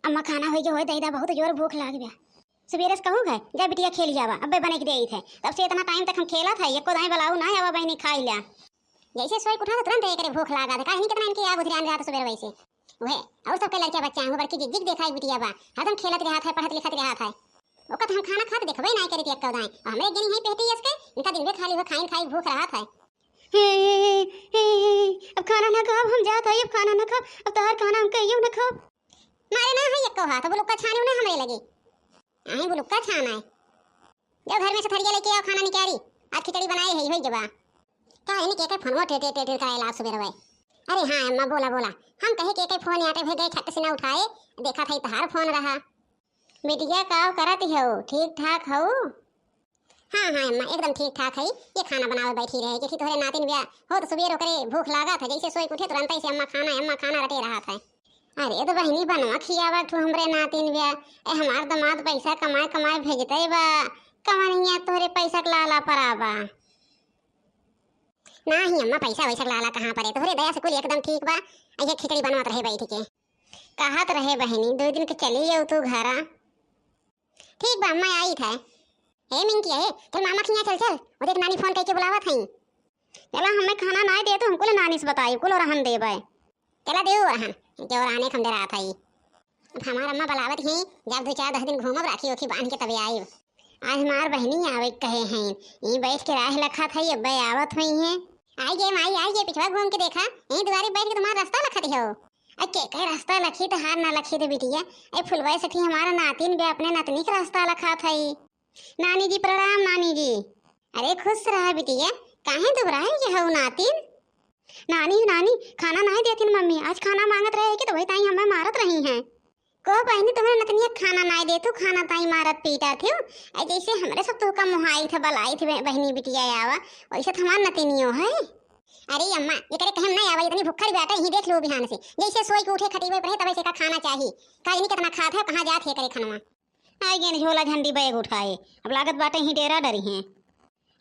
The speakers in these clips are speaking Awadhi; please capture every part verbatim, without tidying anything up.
अम्मा, खाना होई के होई, दईदा, बहुत जोर भूख लाग बा। सुबेरे से कहूँ है, जा बिटिया खेल जावा, अब्बे बनाई के देइत है। तब से इतना टाइम तक हम खेलत है, एको दाई बलाऊ ना आवा बहिनी खाई ल्या। जैसे सोई के उठा तो तुरंत एकरे भूख लागा था, काहे नहीं कितना इनके आग उधरियान रहा था सुबेरे वैसे। वह और सबके लड़के बच्चा हैं, वो बड़की जिज्जी के देखा एक बिटिया बा, हरदम खेलत रहत है, पढ़त लिखत रहत है। ओका तो हम खाना खात देखबे ना करे एको दाई, और हमरे गिनी है पेटी इसके, इनका दिन भर खाली हो खाइन खाई भूख रहत है। हे, हे, हे, हे, अब खाना ना खाब, हम जात हई, अब खाना ना खाब, अब तोहार खाना हम कहियो ना खाब। मारे ना है एको हाथ, बुलुक्का छानी ना हमरे लगे। आई बुलुक्का छाना है। जाओ घर में से थरिया लेके आओ, खाना निकारी। आज खिचड़ी बनाए है, होई जबा। का है नी के के फोनवा टे टे टे टे कराए लाग सुबेर भाई। अरे हाँ अम्मा, बोला बोला। हम कहे के के फोन आटे भे गए, छट से ना उठाए, देखा था तहार फोन रहा। बिटिया, काव करत हो? ठीक ठाक हो? हाँ, हाँ, अम्मा, एकदम ठीक ठाक है। ये खाना बनावे बैठी रहे, कि तोहरे नातिन ब्याह हो तो सुबेर ओकरे भूख लागत है, जैसे सोई के उठे तुरंत ऐसे अम्मा खाना, अम्मा खाना रटे रहत है। अरे तो बहिनी, बनवा खियावा तू हमरे नातिन ब्याह। ए, हमार दामाद पैसा कमाए, कमाए भेजते बा, कमनिया तोहरे पैसा के लाला पर आबा। नाही अम्मा, पैसा वैसा के लाला कहाँ पर है, तोहरे दया से कुल एकदम ठीक बा। ऐसे खिचड़ी बनवत रहे बैठ के। कहत रहे बहिनी, दो दिन के चली जाऊ तू घरा। ठीक बा, मैं आई था। हे मिंकी, हे, चल मामा खिया चल, चल। वो देख नानी फोन करके बुलावत हई। चला, हमें खाना नाय दे तो हमको ले नानी से बताई, कुल रहन देबे। चला देऊ रहन, के और आने खम दे रहा था ई। अब हमार अम्मा बुलावत ही, जब दो चार दस दिन घूमब, राखी ओखी बांध के तबे आइब। आज हमार बहिनी आवे के कहे हैं, ई बैठ के राह लखत है, अब्बे आवत हुई हैं। आई गे माई, आई गे, पिछवा घूम के देखा, यही दुआरे बैठ के तुम्हार रास्ता लखत हो। अ के के रास्ता लखी त हार ना लखी दे बिटिया। ए फुलवा सखी हमारा नातिन बे अपने नतनी के रास्ता लखा थई। नानी जी प्रणाम नानी जी। अरे खुश रहा बिटिया, काहे दुबराए के हऊ नातिन? नानी, नानी, खाना नाहीं देतिन मम्मी, आज खाना मांगत रहे कि तो वही ताई हमें मारत रही हैं। को बहिनी तुम्हारे नतनिया खाना नाहीं देतू, खाना ताई मारत पीटत हो। ऐ जैसे हमरे सब तुहका मुहाई थे, बलाई थे बहिनी बिटिया आवा, वैसे तो हमार नतिनियो है। अरे अम्मा, एकरे कहे में नहीं आवा, इतनी भुक्खड़ बाटे, ही देख लो बिहान से। जैसे सोई के उठे खटिबे पर है, तबे से का खाना चाही। का इन्हीं कितना खात है, कहाँ जात है करे खनवा। आई गेन झोला झंडी बैग उठाए, अब लागत बाटे ही डेरा डरी हैं।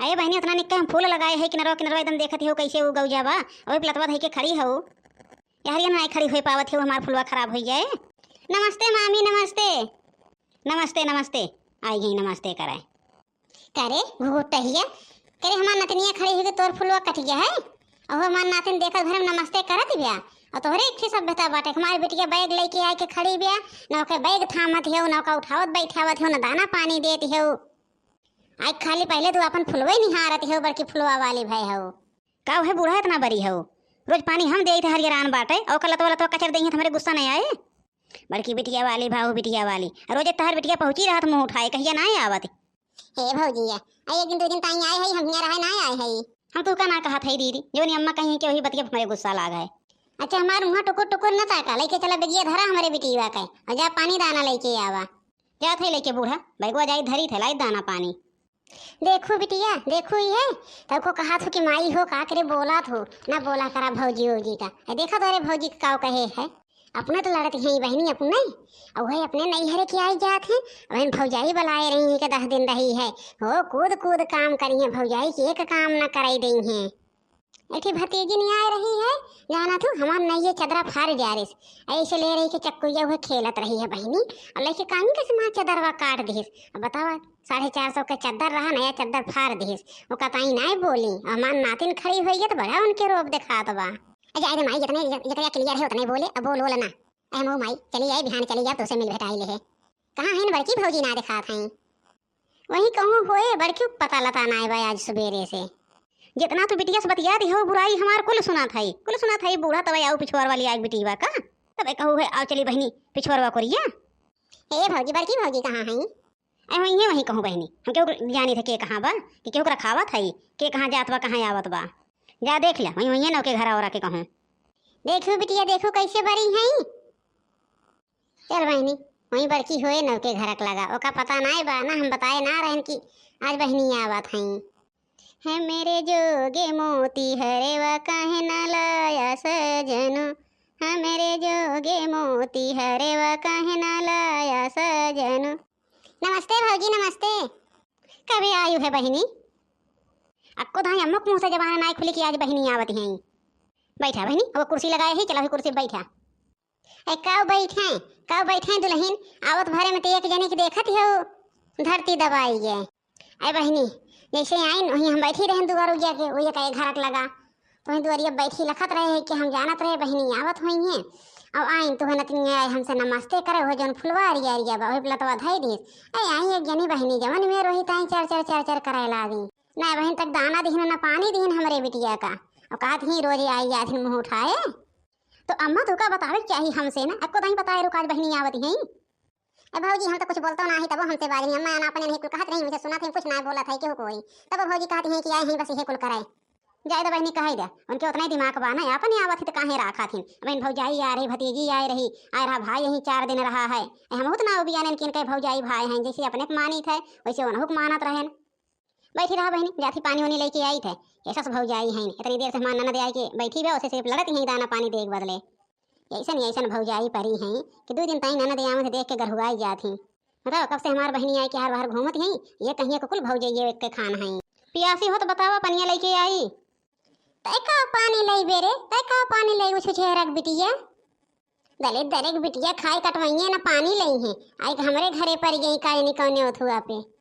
अरे बहिनी, उतना निक्के हम फूल लगाए है, किनरवा किनरवा एकदम देखत हो कैसे उ गौजा बा, अबे पलतवा धई के खड़ी हो। यार ये नाई खड़ी होई पावत हो, हमार फुलवा खराब होई जाए। नमस्ते मामी, नमस्ते। नमस्ते, नमस्ते। आई गई नमस्ते कराए। करे घुघुटहिया, करे हमार नतनिया खड़ी हुई के तोर फुलवा कट गया है। अहो हमार नातिन देखत भरम नमस्ते करत बिया। और तोहरे एक ठे सभ्यता बाटे, हमार बिटिया बैग लेके आए के खड़ी बिया, ना ओके बैग थामत हो, ना ओका उठावत बैठावत हो, ना दाना पानी देत हो। आई खाली पहले तू अपन फुलवे निहारत हो, बड़की फुलवा वाली भय हो। का है बूढ़ा इतना बरी हो? रोज पानी हम देइत हरियरान बाटे, और ओकर लतवा लतवा कचर देही त हमरे गुस्सा नहीं आए? बड़की बिटिया वाली, भाऊ बिटिया वाली, रोज तहर बिटिया पहुँची रहत मुँह उठाए, कहिया ना आवत। हे भौजी, आ एक दिन दो दिन ताई आए हई, हम हियाँ रहे ना आए हई। हम तू का ना कहत हई दीदी, जौन अम्मा कही के वही बतिया पर हमरे गुस्सा लाग है। अच्छा, हमार मुँह टुकुर टुकुर न ताका, लेके चला बेगिया धरा हमरे बिटिया के, और जा पानी दाना लेके आवा। जात है लेके बूढ़ा, बैगवा जाई धरी थे, लाई दाना पानी। देखू बिटिया, देखू ये, तब को कहा थो कि माई हो, का करे बोला थो, ना बोला करा भौजी वौजी का। ए, देखा तो अरे भौजी का काव कहे है, अपने तो लड़त हैं बहिनी अपने, और वह अपने नैहरे के आई जात हैं, वहन भौजाई बुलाए रही हैं कि दस दिन रही है, हो कूद कूद काम करी हैं, भौजाई के एक काम ना कराई दई हैं। एक ठे भतीजी नहीं आए रही है, जाना थू हमार नैये चदरा फाड़ जा रही, ऐसे ले रही के चक्कुइया हुए खेलत रही है बहिनी, और लेके कानी के समा चदरवा काट दिस। अब बतावा, साढ़े चार सौ के चद्दर रहा, नया चद्दर फाड़ दिस। ओका ताई नाय बोली, हमार नातिन खड़ी होई है तो बड़ा उनके रोब देखात बा। ए, जाए दे माई, जितने ज-, जकरा क्लियर है उतने बोले, अब बोल बोल ना। ए मऊ माई, चली जाए, बिहान चली जाए, तो से मिल भेटाई ले है। कहाँ है बड़की भौजी, ना देखात हैं? वही कहूँ होए, बड़की पता लता नाय बा आज सुबेरे से। जितना तू बिटिया से बतियाती हो बुराई हमार कुल सुनात है, कुल सुनात है। बूढ़ा तब आओ पिछुआर वाली आग बिटिया का, तब कहू है आओ चली बहिनी पिछुआरवा कोरिया। ए भौजी, बड़की भौजी कहाँ है? अरे वहीं है, वहीं कहूँ बहिनी, हम केहू के जानी थे के कहाँ बा, कि केहू के रखावत है, के कहाँ जात बा, कहाँ आवत बा। जा देख ले, वहीं, वहीं है ना के घर और के कहूँ। देखू बिटिया, देखू कैसे बरी है। चल बहिनी, वहीं बड़की होए नौके घरक लगा, ओका पता नाय बा ना, हम बताए ना रहन कि आज बहिनी आवत हई। है मेरे जोगे मोती हरे वा काहे ना लाया सजनो, है मेरे जोगे मोती हरे वा काहे ना लाया सजनो। नमस्ते भौजी, नमस्ते। कबे आयु है बहिनी? अक्को धाई अम्मक मुँह से जबान नाय खुली कि आज बहिनी आवत हैं। बैठा बहिनी, वो कुर्सी लगाए ही, चला हुई कुर्सी बैठा। ए, कब बैठे, कब बैठे दुलहिन? आवत भरे में तो एक जने के देखत हो धरती दबाई गए। ए बहिनी, जैसे आइन, वहीं हम बैठी रहन दुआर उगिया के, वही कहे घरक लगा। तो वहीं दुआरिया बैठी लखत रहे है कि हम जानत रहे बहिनी आवत होइहैं। अब आइन तो नतिनिया आए हमसे नमस्ते करे, हो जौन फुलवा अरिया अरिया बा, वही लतवा धई दिस। ए आई एक जनी बहिनी जवन में रोही ताई चर चर चर चर करे लागी। ना बहिन तक दाना दिहिन, ना पानी दिहिन हमरे बिटिया का। और कहत ही रोज आई जात हिन मुँह उठाए। तो अम्मा तोका बतावे के चाही हमसे ना, अक्को दाई बताए रुक आज बहिनी आवत हैं। ए भौजी, हम तो कुछ बोलतो ना ही, तबो हमसे बाजनी। अम्मा ना अपने नहीं कुल कहत रही, मुझे सुनत है, कुछ ना बोलत है केहू कोई। तब भौजी कहत हैं कि आए हैं बस यही कुल कराए। जाए दो बहिनी, कहे दे, उनके उतना ही दिमाग बा ना, अपन ही आवत ही तो काहे राखा थी। अब इन भौजाई आ रही, भतीजी आए रही, आए रहा भाई यहीं चार दिन रहा है। ए, हम उतना उबियाने कि इनके भौजाई भाई हैं, जैसे अपने के मानित है, वैसे उनहु के मानत रहेन। बैठी रहा बहिनी, जाथी पानी उनी लेके आई थे। ऐसा से भौजाई हैं, इतनी देर से हमार ननद आई के बैठी बा, उसे सिर्फ लड़त ही दाना पानी दे के बदले। ऐसन ऐसन भौजाई परी हैं कि दो दिन ताई ननद आवे देख के गरहुआई जात ही। बताओ, कब से हमार बहिनी आई के हर बाहर घूमत हैं, ये कहिए कुकुल भौजाई ये एक के खान हैं। पियासी हो तो बतावा, पनिया लेके आई। तय का पानी लई बेरे, तय का पानी लई उछ छेरक बिटिया। दलित दरेक बिटिया खाए कटवइये न पानी लई हैं। आई के हमरे घरे पर गई का यानी कौने ओथुआ पे।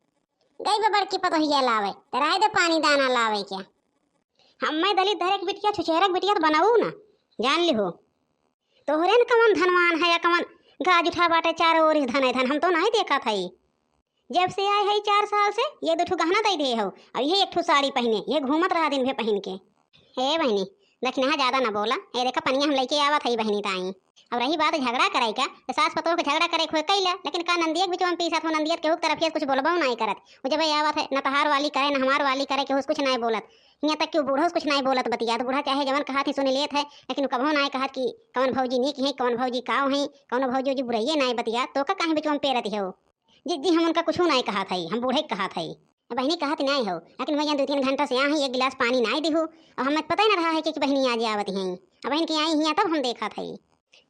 गई बा बड़की पतोहिया लावे, त रहे दे पानी दाना लावे क्या। हम्मे दलित दरेक बिटिया, छुछेरक बिटिया त बनाऊ ना, जान लिहो। तोहरे न कवन धनवान है या कवन गाज उठा बाटे, चारों ओर धन है धन, हम तो नहीं देखा था। जब से आए है चार साल से, ये दो ठो गहना दे दे हो, और ये एक ठो साड़ी पहने, ये घूमत रहा दिन भर पहन के। हे बहिनी, दखिनहा ज्यादा ना बोला। ए देखा, पनिया हम लेके आवत हई बहिनी ताई। अब रही बात झगड़ा करे का, तो सास पतोह के झगड़ा करे खोए कैला, लेकिन का नंदिया के बिचवा में पीसत हो, नंदिया के केहू के तरफिया से कुछ बोलबो नाई करत। वो जब आवत है, न तहार वाली करे, न हमार वाली करे, केहू से कुछ नाई बोलत। हियाँ तक कि वो बूढ़ो से कुछ नाई बोलत बतिया, तो बूढ़ा चाहे जवन कहत ही सुन लेत है, लेकिन वो कबहू नाई कहत कि कवन भौजी नीक है, कवन भौजी काव है, कवन भौजी जी बुराइये नाई बतिया, तो का काहे बिचवा में पेरत हो? जिज्जी, हम उनका कुछ नाई कहत हई, हम बूढ़े के कहत हई। बहिनी कहत नाई हो, लेकिन भैया दो तीन घंटा से यहाँ एक गिलास पानी नाई दिहू, और हमें पता ही ना रहा है कि, कि बहिनी आज आवत हैं। अब बहिन की आई हियाँ तब हम देखत हई।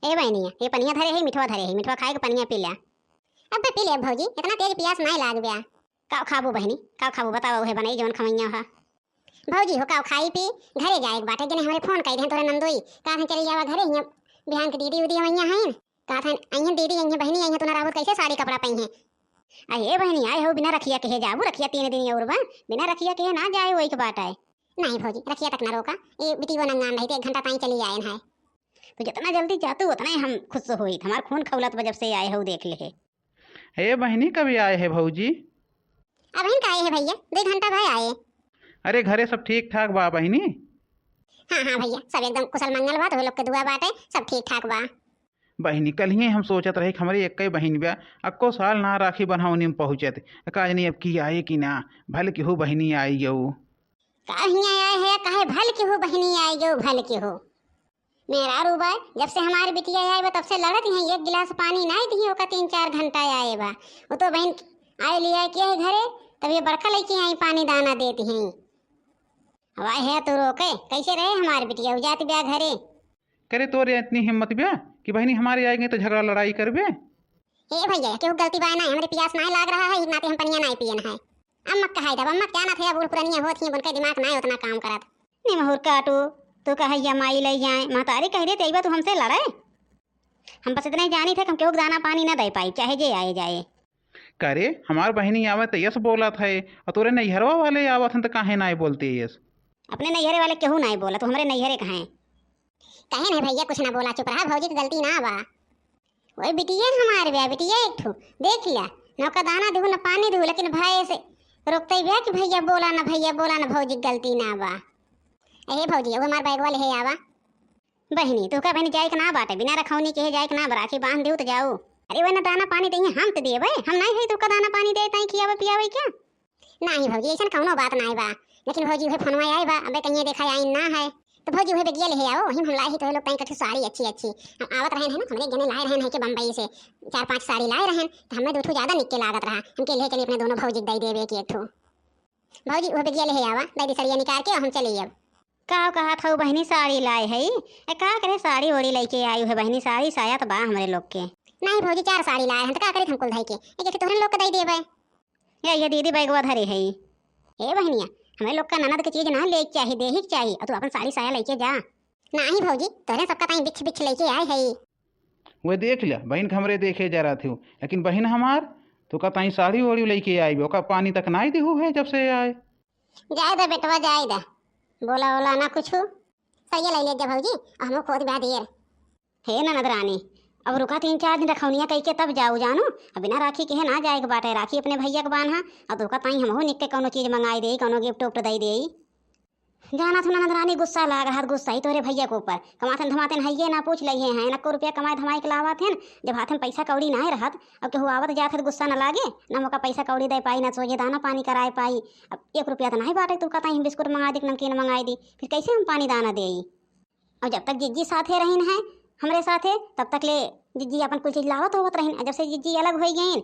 ए बहिनिया, ये पनिया धरे है, मिठवा धरे है, मिठवा खाए के पनिया पी ल्या। अब पी ले भौजी, इतना तेज पियास नाई लाग गया। का खाबू बहिनी, का खाबू बतावा, उहे बनाई जवन खवैया हा। भौजी हो, का खाई पी, घरे जाए के बाटे, जने हमरे फोन कई दे तोरे नंदोई, कहा थे चली जावा घरे, हियाँ बिहान के दीदी उदी हवैया हैं। कहत हन, "अइहन दीदी, अइहन बहिनी, अइहन तो ना रहबो, कैसे साड़ी कपड़ा पइहैं?" अहे बहिनी, आए हो बिना रखिया कहे जाबू, रखिया तीन दिन और बा, बिना रखिया कहे ना जाए, वही के बात आए। नहीं भौजी, रखिया तक ना रोका, ये बिटियो नंगान रही थी, एक घंटा ताई चली आए हैं। तो जितना जल्दी जातू, उतना ही हम खुश होई, हमार खून खौलत बा जब से आए हो, देख ले। हे बहिनी, कभी आए है भौजी? अबहिन का आए है भैया, दो घंटा भय आए। अरे, घरे सब ठीक ठाक बा बहिनी? हाँ, हाँ भैया, सब एकदम कुशल मंगल बा, तो लोग के दुआ बाटे, सब ठीक ठाक बा। बहिनी, कल ही हम सोचत रहे कि हमरे एक्कै बहिन बा, अक्को साल ना राखी बन्हौनी में पहुँचत, का जानी अब की आए कि ना, भल केहू बहिनी आई गऊ। का हियाँ आए है, काहे भल केहू बहिनी आई गऊ, भल केहू। मेहरारू बा, जब से हमार बिटिया आए बा, तब से लड़त हैं, एक गिलास पानी नाई दिही, ओका तीन चार घंटा आए बा। वो तो बहिन आए लिया के है घरे, तब ये बड़का लइके आई पानी दाना देती हैं। अब आए है तो रोके, कैसे रहे हमार बिटिया, उ जात ब्या घरे। करे तोरे इतनी हिम्मत ब्या कि बहिनी हमारे आएंगे तो झगड़ा लड़ाई करबे? हे भैया, केहू गलती बा ना, हमरे पियास नाय लाग रहा है, इस नाते हम पनिया नाय पियन है। अम्मा कहाई दब, अम्मा क्या ना थे, बूढ़ पुरनिया होत ही, उनके दिमाग नाय उतना काम करत। निमहुर काटू, तू कहैया माई लई जाए, महतारी कह देते, अइबा तू हमसे लड़े? हम बस इतने जानी थे कि हम केहू के दाना पानी ना दे पाई, चाहे जे आए जाए। करे, हमार बहिनी आवे त यस बोलत है, और तोरे नैहरवा वाले आवत हन त काहे नाय बोलते यस? अपने नैहरे वाले केहू नाय बोलत, तू हमरे नैहरे कहाँ है? कहे नहीं भैया, कुछ ना बोला, चुप रहा, भौजी की गलती ना बा। ओए बिटिया हमार बा, बिटिया एक ठो, देख लिया, न ओका दाना दिहू, न पानी दिहू, लेकिन भाई से रोकते बा कि भैया बोला ना, भैया बोला ना, भौजी की गलती ना बा। ए भौजी, वो हमार बैगवा ले आवा। बहिनी, तोहका बहिनी जाए के ना बाटे, बिना रखौनी के जाए के ना बा, राखी बांध देऊ त जाऊ। अरे वह ना दाना पानी देइहैं, हम त देबे, हम नाई है तोहका दाना पानी दे ताई खियावे पियावे क्या? नाही भौजी, ऐसन कौनो बात नाई बा। लेकिन भौजी उहे फोनवा आए बा, अबे कहिए देखा आई ना है। तो भौजी उहे बेगिया ले आओ, वहीं हम लाई ही तोहे लोग ताई कछु साड़ी अच्छी अच्छी। हम आवत रहन है ना, हमरे जने लाए रहन है कि बम्बई से चार पांच साड़ी लाए रहन, तो हमें दो ठो ज्यादा निक के लागत रहा, हमके ले चली अपने दोनों भौजी के दई देबे कि एक ठो। भौजी उहे बेगिया ले आवा, दई दी सड़िया निकाल के, हम चली अब। का कहत हऊ बहिनी, साड़ी लाए हई? ए, का करे साड़ी ओड़ी लइके आई है बहिनी, साड़ी साया त बा हमरे लोग के। नहीं भौजी, चार साड़ी लाए हैं, त का करी हम कुल धई के? एक एक तोहरे लोग के दई देबे। ए, ये दीदी बैगवा धरे हई। ए बहिनिया, हमरे लोग का ननद के चीज ना लेके चाही, देही के चाही, और तू अपन साड़ी साया लइके जा। नहीं भौजी, तोहरे सबका ताई बिछ बिछ लइके आए हई। वह देख लिया, बहिन के हमरे देखे जा रहा थे, लेकिन बहिन हमार तो का ताई साड़ी ओड़ी लेके आई, ओका पानी तक नाई दिहू है जब से आए। जाए दे बेटवा, जाए दे, बोला ओला ना कुछ। सही ले ले जा भौजी, हमहू खोद बा देर। हे ननद रानी, अब रुका तीन चार दिन रखौनिया कइके तब जाऊ जानू। अब बिना राखी के है ना जाए के बाटे, राखी अपने भैया के बान्हा। अब तोका ताई हमहू निक के कौनो चीज मंगाई देई, कौनो गिफ्ट उफ्ट दई देई। जाना थू ननद रानी, गुस्सा लाग रहा, गुस्सा ही तोरे भैया के ऊपर। कमातन धमातन है ये ना, पूछ लइहे हैं, एको रुपया कमाए धमाए के लावत हैं। जब हाथ में पैसा कौड़ी ना रहत, अब केहू आवत जात है तो गुस्सा न लागे, ना मोका पैसा कौड़ी दे पाई, ना सोझे दाना पानी कराए पाई। अब एक रुपया तो नहीं बाटे, तू कहता ही बिस्कुट मंगा दे, नमकीन मंगाई दी, फिर कैसे हम पानी दाना देई? और जब तक जिज्जी साथे रहिन है, हमरे साथे, तब तक ले जिज्जी अपन कुल चीज लावत होवत रहिन। और जब से जिज्जी अलग होई गईन,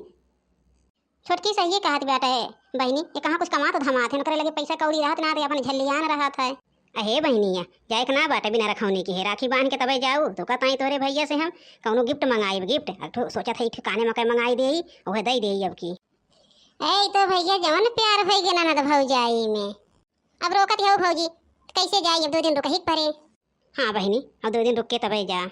छोटकी सही कहत बाटे बहिनी, ये कहाँ कुछ कमात धमात है, ओकरे लगे पैसा कौड़ी रहत ना रे, अपन झल्लियान रहत है। अहे बहिनिया, जाए के ना बाटे बिना रखौनी के है, राखी बांध के तबे जाऊ। तो का ताई तोरे भैया से हम कौनो गिफ्ट मंगाई, गिफ्ट। अब तो सोचत है एक ठो काने मकई मंगाई देई, उहे दई देई अब की। ए तो भैया, जवन प्यार होई गे ननद भौजाई में, अब रोकत हो भौजी, कैसे जाई, अब दो दिन रुकही के परे। हाँ बहिनी, अब दो दिन रुक के तबे जा।